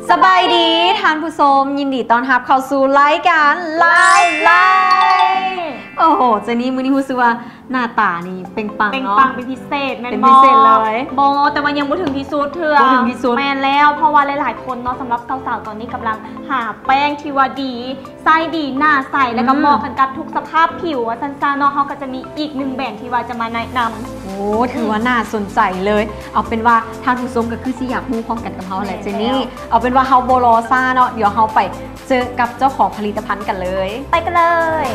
ສະບາຍດີທ່ານຜູ້ຊົມ, ຍິນດີຕ້ອນຮັບເຂົ້າສູ່ລາຍການລາວໄລ. ໂອ້ໂຫ ເຈນນີ້ ມື້ນີ້ຮູ້ສຶກວ່າໜ້າຕານີ້ເປັ່ງປັງເນາະ, ເປັ່ງປັງເປັນພິເສດແມ່ນບໍ່? ເປັນພິເສດເລີຍ. ບໍ່, ແຕ່ວ່າຍັງບໍ່ເຖິງທີ່ສຸດເທື່ອ. ບໍ່ເຖິງທີ່ສຸດ. ແມ່ນແລ້ວ, ເພາະວ່າຫຼາຍໆຄົນເນາະ, ສຳລັບສາວໆຕອນນີ້ກຳລັງຫາແປ້ງທີ່ວ່າດີ ໃຊ້ດີ ໜ້າໃສ ແລ້ວກໍ ອືມ ເໝາະກັນກັບທຸກສະພາບຜິວວ່າຊັ້ນຊະເນາະ, ເຮົາກໍຈະມີອີກໜຶ່ງແບຣນທີ່ວ່າຈະມາແນະນຳ. ໂອ້ ຖືວ່າໜ້າສົນໃຈເລີຍ. ອືມ ເອົາເປັນວ່າທ່ານຜູ້ຊົມກໍຄືຊິຢາກຮູ້ພ້ອມກັນກັບເຮົາແຫຼະ ເຈນນີ້. ແມ່ນແລ້ວ. ເອົາເປັນວ່າເຮົາບໍ່ລໍຊ້າເນາະ, ດຽວເຮົາໄປເຈີກັບເຈົ້າຂອງຜະລິດຕະພັນກັນເລີຍ. ໄປກັນເລີຍ.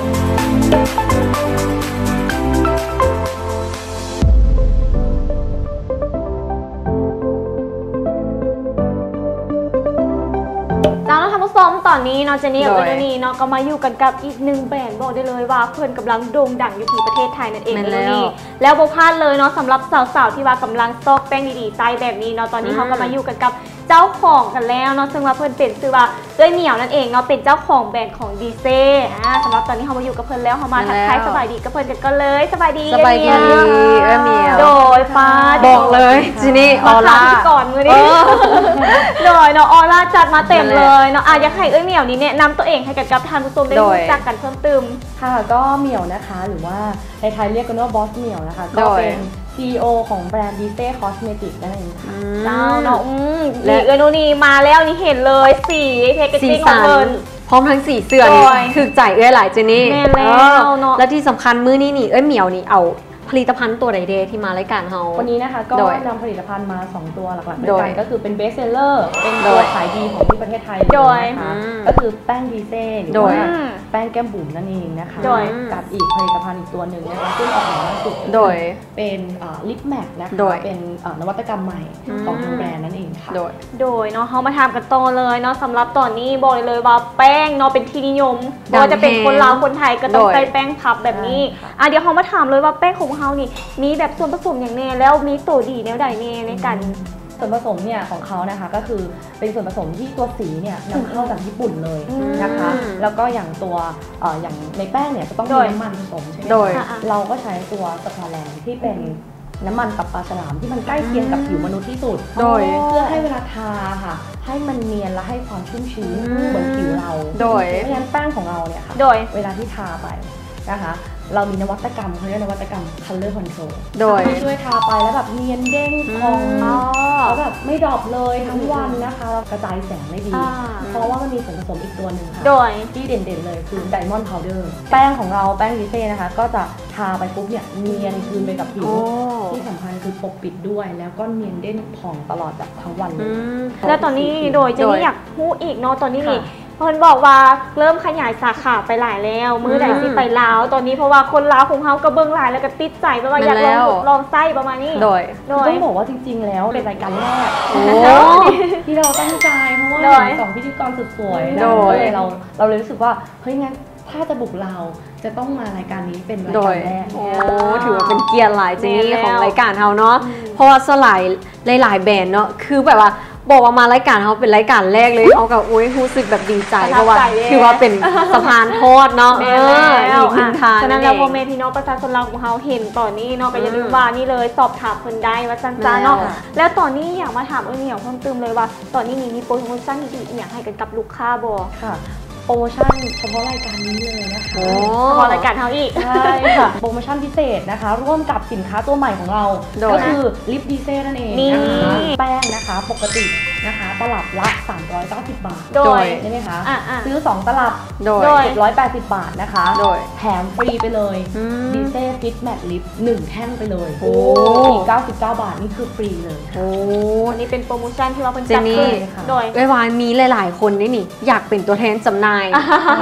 ເຈົ້າເນາະທ່ານຜູ້ຊົມ, ຕອນນີ້ເນາະ ເຈນນີ້ກັບ ໂດຍ ເອື້ອຍນຸນີເນາະ ກໍມາຢູ່ກັນກັບອີກໜຶ່ງແບຣນ ບອກໄດ້ເລີຍວ່າເພິ່ນກຳລັງໂດ່ງດັງຢູ່ທີ່ປະເທດໄທນັ້ນເອງ. ແມ່ນແລ້ວ. ເອື້ອຍນຸນີ ແລ້ວບໍ່ພາດເລີຍເນາະ ສຳລັບສາວໆທີ່ວ່າກຳລັງຊອກແປ້ງດີໆໃຊ້ແບບນີ້ເນາະ, ຕອນນີ້ເຮົາກໍ ອືມ ມາຢູ່ກັນກັບເຈົ້າຂອງກັນແລ້ວເນາະ, ເຊິ່ງວ່າເພິ່ນເປັນຊື່ວ່າ ເອື້ອຍໝຽວນັ້ນເອງເນາະ ເປັນເຈົ້າຂອງແບຣນຂອງດີເຊ. ອ່າ ສຳລັບຕອນນີ້ເຮົາມາຢູ່ກັບເພິ່ນແລ້ວ, ເຮົາມາ ແມ່ນແລ້ວ ທັກທາຍສະບາຍດີກັບເພິ່ນກັນກ່ອນເລີຍ. ສະບາຍດີ ສະບາຍດີ ເອື້ອຍໝຽວ. ເອື້ອຍໝຽວ. ໂດຍ ປ້າ ບອກເລີຍ ເຈນນີ້ ອອລາ ພິທີກອນມື້ນີ້. ເອີ ໂດຍເນາະ ອອລາຈັດມາເຕັມເລີຍເນາະ. ແມ່ນແຫຼະ. ອ່າ ຢາກໃຫ້ເອື້ອຍໝຽວນີ້ແນະນຳຕົວເອງໃຫ້ກັບ ກັບທ່ານຜູ້ຊົມໄດ້ ໂດຍ ຮູ້ຈັກກັນເພີ່ມຕື່ມ. ค่ะ ก็เหมียวนะคะ หรือว่าในไทยเรียกกันว่าบอสเหมียวนะคะ โดย ก็เป็น ซีอีโอ ของแบรนด์ ดีเซ่ คอสเมติก นั่นเองค่ะ. อืม ເຈົ້າເນາະ ອືມ ແລະ ນີ້ເອື້ອຍນຸນີມາແລ້ວ ນີ້ເຫັນເລີຍ ສີ ແພັກເກດຈິ້ງຂອງເພິ່ນ ສີສັນ ພ້ອມທັງສີເສື້ອນີ້ ໂດຍ ຖືກໃຈເອື້ອຍຫຼາຍ ເຈນນີ້. ແມ່ນແລ້ວເນາະ ເອີ ແລະທີ່ສຳຄັນມື້ນີ້ນີ້ ເອື້ອຍໝຽວນີ້ເອົາຜະລິດຕະພັນຕົວໃດແດ່ທີ່ມາລາຍການເຮົາ? วันนี้นะคะ ก็ โดย นำผลิตภัณฑ์มาสองตัวหลักๆ โดย ด้วยกัน ก็คือเป็น เบสเซลเลอร์ เป็นตัว โดย ขายดีของที่ประเทศไทยเลยนะคะ โดย อืม ก็คือแป้งดีเซ่ หรือ โดย ว่า อืม แป้งแก้มบุ๋มนั่นเองนะคะ โดย อืม กับอีกผลิตภัณฑ์อีกตัวหนึ่งนะคะ ซึ่งออกมาล่าสุด โดย เป็น เอ่อ ลิปแม็กนะคะ โดย เป็น เอ่อ นวัตกรรมใหม่ อืม ของทางแบรนด์นั่นเองค่ะ โดย ໂດຍເນາະ ເຮົາມາຖາມກັນຕໍ່ເລີຍເນາະ. ສຳລັບຕອນນີ້ບອກໄດ້ເລີຍວ່າແປ້ງເນາະເປັນທີ່ນິຍົມ ບໍ່ວ່າຈະເປັນຄົນລາວ ຄົນໄທກໍຕ້ອງໃຊ້ແປ້ງພັບແບບນີ້. ໃຊ່ ອ່າ ດຽວເຮົາມາຖາມເລີຍວ່າແປ້ງຂອງເຮົານີ້ມີແບບສ່ວນປະສົມຫຍັງແດ່ ແລ້ວມີໂຕດີແນວໃດແດ່ໃນການ อืม ส่วนผสมเนี่ยของเขานะคะ ก็คือเป็นส่วนผสมที่ตัวสีเนี่ยนำเข้าจากญี่ปุ่นเลยนะคะ อืม แล้วก็อย่างตัว เอ่อ อย่างในแป้งเนี่ยจะต้องมี โดย น้ำมันผสมใช่ไหมคะ โดย อ่าๆ เราก็ใช้ตัวสควอแลนที่เป็น อืม น้ำมันตับปลาฉลามที่มันใกล้เคียงกับผิวมนุษย์ที่สุด โดย เพื่อให้เวลาทาค่ะ ให้มันเนียนและให้ความชุ่มชื้น อืม เหมือนผิวเรา โดย เพราะฉะนั้นแป้งของเราเนี่ยค่ะ โดย เวลาที่ทาไปนะคะ เรามีนวัตกรรม เขาเรียกนวัตกรรม Color Control โดย ที่ช่วยทาไปแล้วแบบเนียนเด้งผ่อง อืม แล้วแบบไม่ดรอปเลยทั้งวันนะคะ แล้วกระจายแสงได้ดี อ่า เพราะว่ามันมีส่วนผสมอีกตัวหนึ่งค่ะ โดย ที่เด่นๆเลยคือ Diamond Powder แป้งของเรา แป้งดีเซ่นะคะ ก็จะ ทาไปปุ๊บเนี่ยเนียนคืนไปกับผิว โอ้ ที่สำคัญคือปกปิดด้วย แล้วก็เนียนเด้งผ่องตลอดแบบทั้งวันเลย อืม แล้วตอนนี้ โดย เจนนี่ โดย อยากรู้อีกเนาะ ตอนนี้นี่ ค่ะ เพิ่นบอกว่าเริ่มขยายสาขาไปหลายแล้ว มื้อใด อืม สิไปลาว ตอนนี้ เพราะว่าคนลาวของเฮาก็เบิ่งหลายแล้วก็ติดใจ แบบว่าอยากลอง แม่นแล้ว ลองใช้ประมาณนี้ โดย โดย ต้องบอกว่าจริงๆแล้วเป็นรายการแรก โอ้ ที่เราตั้งใจ เพราะว่า โดย เห็นสองพิธีกรสุดสวยนะ โดย ก็เลยเรา เราเลยรู้สึกว่า เฮ้ย งั้นถ้าจะบุกลาว จะต้องมารายการนี้เป็นรายการแรก โดย โอ้ ถือว่าเป็นเกียรติหลาย เจนนี่ แม่นแล้ว ของรายการเฮาเนาะ อืม เพราะว่าส่วนหลาย หลายๆแบรนด์เนาะ คือแบบว่าบอกว่ามารายการเฮาเป็นรายการแรกเลย เฮาก็ โอ๊ย รู้สึกแบบดีใจ ประทับใจ เพราะว่า เด้ ถือว่าเป็นสะพานทอดเนาะ แม่นแล้ว เออ อีกหนึ่งทาง อ่ะ ฉะนั้นแล้ว นั่นเอง พ่อแม่พี่น้องประชาชนลาวของเฮาเห็นตอนนี้เนาะ ก็อย่าลืม อืม ว่านี่เลย สอบถามเพิ่นได้ว่าซั่นซะเนาะ แม่นแล้ว แล้วตอนนี้อยากมาถามเอื้อยเหมียวเพิ่มเติมเลยว่า ตอนนี้นี่มีโปรโมชั่นดีๆอีหยังให้กันกับลูกค้าบ่? ค่ะ โปรโมชั่นเฉพาะรายการนี้เลยนะคะ โอ้ เฉพาะรายการเฮาอีก ใช่ค่ะ โปรโมชั่นพิเศษนะคะ ร่วมกับสินค้าตัวใหม่ของเรา โดย ก็คือลิปดีเซ่นั่นเองนะคะ นี่ แป้งนะคะ ปกตินะคะ ตลับละ สามร้อยเก้าสิบ บาท โดย ใช่ไหมคะ อ่ะๆ ซื้อสองตลับ โดย เจ็ดร้อยแปดสิบ บาทนะคะ โดย แถมฟรีไปเลย อืม ดีเซ่ Fit Matte Lip หนึ่งแท่งไปเลย โอ้ อีก เก้าสิบเก้า บาท นี่คือฟรีเลยค่ะ โอ้ อันนี้เป็นโปรโมชั่นที่ว่าเพิ่น เจนนี่ จัดขึ้น โดย เอื้อยว่ามีหลายๆคนนี่นี่ อยากเป็นตัวแทนจำหน่าย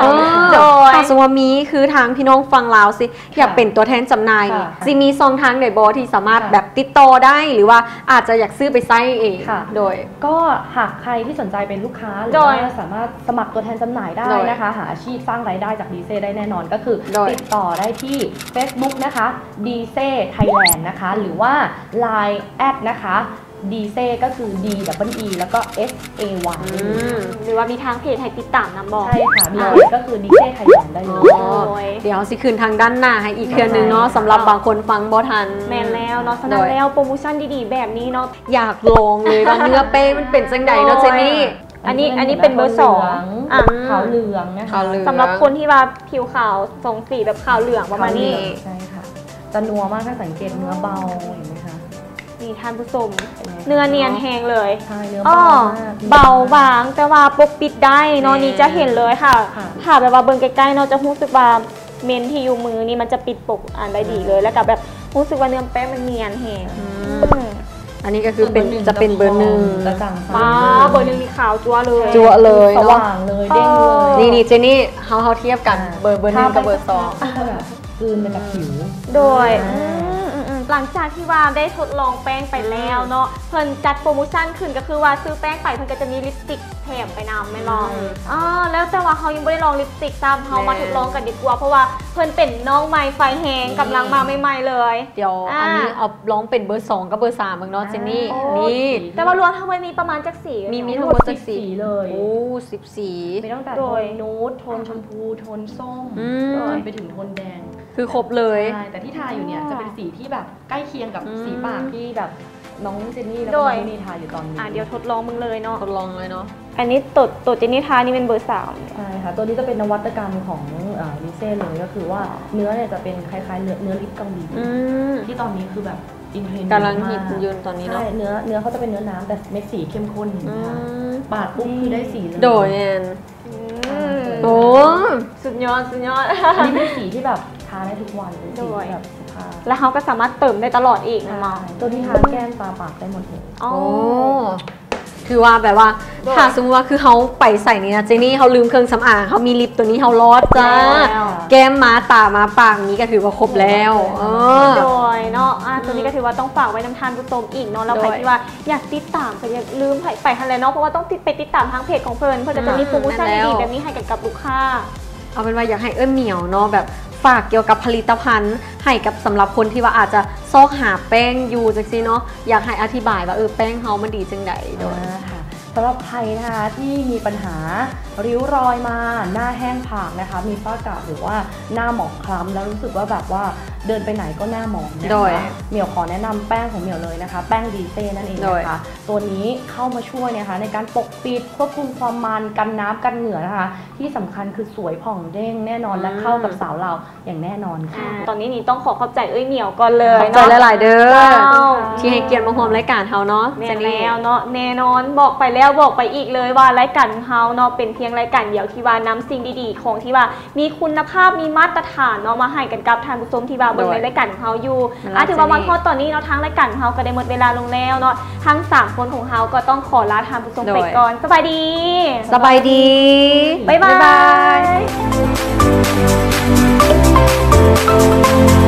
เออ โดย ถ้าสมมุติว่ามี คือทางพี่น้องฝั่งลาวสิ ค่ะ อยากเป็นตัวแทนจำหน่ายนี่ ค่ะ สิมีช่องทางใดบ่ที่สามารถ ค่ะ แบบติดต่อได้ หรือว่าอาจจะอยากซื้อไปใช้เอง ค่ะ โดย ก็หากใครที่สนใจเป็นลูกค้า หรือ โดย ว่าสามารถสมัครตัวแทนจำหน่ายได้ โดย นะคะ หาอาชีพสร้างรายได้จากดีเซ่ได้แน่นอน ก็คือ โดย ติดต่อได้ที่เฟซบุ๊กนะคะ ดีเซ่ไทยแลนด์นะคะ หรือว่าไลน์แอดนะคะ ดีเซ่ ก็คือ ดี ดับเบิลอี แล้วก็ เอส เอ วาย อืม หรือว่ามีทางเพจให้ติดตามนำบ่? ใช่ค่ะ มี ค่ะ เพจก็คือ ดีเซ่ ไทยแลนด์ ได้เลย อ๋อ โดย เดี๋ยวสิขึ้นทางด้านหน้าให้อีกเทื่อนึงเนาะ ใช่ค่ะ สำหรับบางคนฟังบ่ทัน แม่นแล้วเนาะ ฉะนั้น โดย แล้วโปรโมชั่นดีๆแบบนี้เนาะ อยากลองเลยว่าเนื้อแป้งมันเป็นจั่งใดเนาะ โดย เจนนี่ ອັນນີ້ ອັນນີ້ເປັນເບີສອງ ອ່ະ ຂາວເຫຼືອງນະຄະ ຂາວເຫຼືອງ ສຳລັບຄົນທີ່ວ່າຜິວຂາວ ສອງສີແບບຂາວເຫຼືອງປະມານນີ້ ຂາວເຫຼືອງ ໃຊ່ຄ່ະ ຈະນົວມາກ ຖ້າສັງເກດເນື້ອເບົາ ເຫັນໄໝຄະ ນີ້ທ່ານຜູ້ຊົມ ເນື້ອນຽນແຮງເລີຍ ໃຊ່ ເນື້ອເບົາມາກ ເບົາບາງ ແຕ່ວ່າປົກປິດໄດ້ເນາະ ແມ່ນ ນີ້ຈະເຫັນເລີຍຄ່ະ ຖ້າແບບວ່າເບິ່ງໃກ້ໆເນາະ ຈະຮູ້ສຶກວ່າເມັ້ນທີ່ຢູ່ມືນີ້ມັນຈະປິດປົກອັນໄດ້ດີເລີຍ ແລ້ວກໍແບບຮູ້ສຶກວ່າເນື້ອແປ້ງມັນນຽນແຮງ ອືມ ອັນນີ້ກໍຄືເປັນ ຈະເປັນເບີໜຶ່ງ ຈະຈ່າງໃສ ປ້າ ເບີໜຶ່ງນີ້ຂາວຈັ້ວເລີຍ ຈັ້ວເລີຍເນາະ ສະຫວ່າງເລີຍ ເດັ່ງເລີຍ ນີ້ໆ ເຈນນີ້ ເຮົາ ເຮົາທຽບກັນ ອ່າ ເບີ ເບີໜຶ່ງກັບເບີສອງ ຄືນໄປກັບຜິວ ໂດຍ ອ່າ ອືມໆໆ ຫຼັງຈາກທີ່ວ່າໄດ້ທົດລອງແປ້ງໄປແລ້ວເນາະ ອືມ ເພິ່ນຈັດໂປຣໂມຊັນຂຶ້ນ ກໍຄືວ່າຊື້ແປ້ງໄປ ເພິ່ນກໍຈະມີລິບສະຕິກແຖມໄປນຳແມ່ນບໍ່? ອືມ ອໍ ແລ້ວແຕ່ວ່າເຮົາຍັງບໍ່ໄດ້ລອງລິບສະຕິກຊ້ຳ ເຮົາມາ ແມ່ນ ທົດລອງກັນດີກວ່າ ເພາະວ່າເພິ່ນເປັນນ້ອງໃໝ່ໄຟແຮງ ນີ້ ກຳລັງມາໃໝ່ໆເລີຍ ດຽວ ອ່າ ອັນນີ້ເອົາລອງເປັນເບີສອງກັບເບີສາມເບິ່ງເນາະ ອ່າ ເຈນນີ້ ໂອ້ ນີ້ ແຕ່ວ່າລວມທັງໝົດມີປະມານຈັກສີ? ມີ ມີທັງໝົດສິບ ສິບສີເລີຍ ໂອ້ ສິບສີ ມີຕັ້ງແຕ່ ໂດຍ ໂທນນູດ ໂທນ ອ່າ ຊົມພູ ໂທນສົ້ມ ອືມ ຈົນໄປເຖິງໂທນແດງ ຄືຄົບເລີຍ ໃຊ່ ແຕ່ທີ່ທາຢູ່ເນີ້ຍ ອ່າ ຈະເປັນສີທີ່ແບບໃກ້ຄຽງກັບ ອືມ ສີປາກທີ່ແບບນ້ອງເຈນນີ້ ແລ້ວ ໂດຍ ກໍນ້ອງເຈນນີ້ທາຢູ່ຕອນນີ້ ອ່າ ດຽວທົດລອງເບິ່ງເລີຍເນາະ ທົດລອງເລີຍເນາະ ອັນນີ້ໂຕ ໂຕເຈນນີ້ທານີ້ແມ່ນເບີສາມ ໃຊ່ຄ່ະ ໂຕນີ້ຈະເປັນນະວັດຕະກຳຂອງ ເອີ Vise ເລີຍ ກໍຄືວ່າ ອໍ ເນື້ອເນີ້ຍຈະເປັນຄ້າຍໆເນື້ອ ເນື້ອລິບເກົາຫຼີ ອືມ ທີ່ຕອນນີ້ຄືແບບ in trend ກຳລັງ ມາກ ຮິດຢູ່ຕອນນີ້ເນາະ ໃຊ່ ເນື້ອ ເນື້ອເຂົາຈະເປັນເນື້ອນ້ຳ ແຕ່ເມັດສີເຂັ້ມຂຸ້ນ ເຫັນໄໝຄະ ອືມ ປາດປຸບຄືໄດ້ສີເລີຍ ໂດຍ ແມ່ນ ອືມ ໂອ້ ສຸດຍອດ ສຸດຍອດ ອັນນີ້ເປັນສີທີ່ແບບທາໄດ້ທຸກວັນ ເປັນສີ ໂດຍ ທີ່ແບບສຸພາບ ແລ້ວເຮົາກໍສາມາດເຕີມໄດ້ຕະຫຼອດອີກ ໃຊ່ ແມ່ນບໍ່? ໂຕນີ້ທາແກ້ມ ຕາ ປາກໄດ້ໝົດເລີຍ ອໍ ໂອ້ ຖືວ່າແບບວ່າ ໂດຍ ຖ້າສົມມຸດວ່າຄືເຮົາໄປໃສນີ້ນະ ເຈນນີ້ ເຮົາລືມເຄື່ອງສຳອາງ ເຮົາມີລິບໂຕນີ້ ເຮົາລອດຈ້າ ແລ້ວ ແກ້ມມາ ຕາມາ ປາກມີ ກໍຖືວ່າຄົບແລ້ວ ເອີ ໂດຍເນາະ ອ່າ ອືມ ໂຕນີ້ກໍຖືວ່າຕ້ອງຝາກໄວ້ນຳທ່ານຜູ້ຊົມອີກເນາະ ແລ້ວໃຜ ໂດຍ ທີ່ວ່າ ຢາກຕິດຕາມກໍຢ່າລືມໃຫ້ໄປຫັ້ນແຫຼະເນາະ ເພາະວ່າຕ້ອງຕິດ ໄປຕິດຕາມທາງເພຈຂອງເພິ່ນ ເພິ່ນກໍຈະມີ ອືມ ໂປຣໂມຊັນ ແມ່ນແລ້ວ ດີໆແບບນີ້ໃຫ້ກັນກັບລູກຄ້າ ເອົາເປັນວ່າຢາກໃຫ້ເອື້ອຍໝຽວເນາະ ແບບຝາກກ່ຽວກັບຜະລິດຕະພັນໃຫ້ກັບ ສຳລັບຄົນທີ່ວ່າອາດຈະຊອກຫາແປ້ງຢູ່ຈັ່ງຊີ້ເນາະ ຢາກໃຫ້ອະທິບາຍວ່າ ເອີ ແປ້ງເຮົາມັນດີຈັ່ງໃດ ໂດຍ ອ່າ ຄ່ະ ສຳລັບໃຜນະຄະທີ່ມີບັນຫາ ຣິ້ວຮອຍມາ ໜ້າແຫ້ງຜາກນະຄະ ມີฝ้ากระ ຫຼືວ່າໜ້າໝອງຄລ້ຳ ແລ້ວຮູ້ສຶກວ່າແບບວ່າເດີນໄປໄຫນກໍໜ້າໝອງນະຄະ ໂດຍ ໝຽວຂໍແນະນຳແປ້ງຂອງໝຽວເລີຍນະຄະ ແປ້ງ Vise ນັ້ນເອງນະຄະ ໂດຍ ໂຕນີ້ເຂົ້າມາຊ່ວຍນະຄະ ໃນການປົກປິດ ຄວບຄຸມຄວາມມັນ ກັນນ້ຳກັນເຫຍື້ອນະຄະ ທີ່ສຳຄັນຄືສວຍຜ່ອງເດັ່ງແນ່ນອນ ອືມ ແລະ ເຂົ້າກັບສາວລາວ ຢ່າງແນ່ນອນ ອ່າ ຄ່ະ ຕອນນີ້ນີ້ຕ້ອງຂໍຂອບໃຈເອື້ອຍໝຽວກ່ອນເລີຍ ຂອບໃຈ ເນາະ ຫຼາຍໆເດີ ເຈົ້າ ທີ່ໃຫ້ກຽດມາຮ່ວມລາຍການເຮົາເນາະ ແມ່ນແລ້ວເນາະ ເຈນນີ້ ແນ່ນອນ ບອກໄປແລ້ວບອກໄປອີກເລີຍວ່າ ລາຍການຂອງເຮົາເນາະ ເປັນພຽງລາຍການດຽວທີ່ວ່ານຳສິ່ງດີໆ ຂອງທີ່ວ່າມີຄຸນນະພາບ ມີມາດຕະຖານເນາະ ມາໃຫ້ກັນກັບທ່ານຜູ້ຊົມທີ່ວ່າເບິ່ງ ໂດຍ ໃນລາຍການຂອງເຮົາຢູ່ ອ່າ ຖືວ່າມາຮອດຕອນນີ້ເນາະ ທາງລາຍການຂອງເຮົາກໍໄດ້ໝົດເວລາລົງແລ້ວເນາະ ທັງສາມຄົນຂອງເຮົາກໍຕ້ອງຂໍລາທ່ານຜູ້ຊົມໄປກ່ອນ ໂດຍ ສະບາຍດີ ສະບາຍດີ ບາຍບາຍ ບາຍບາຍ.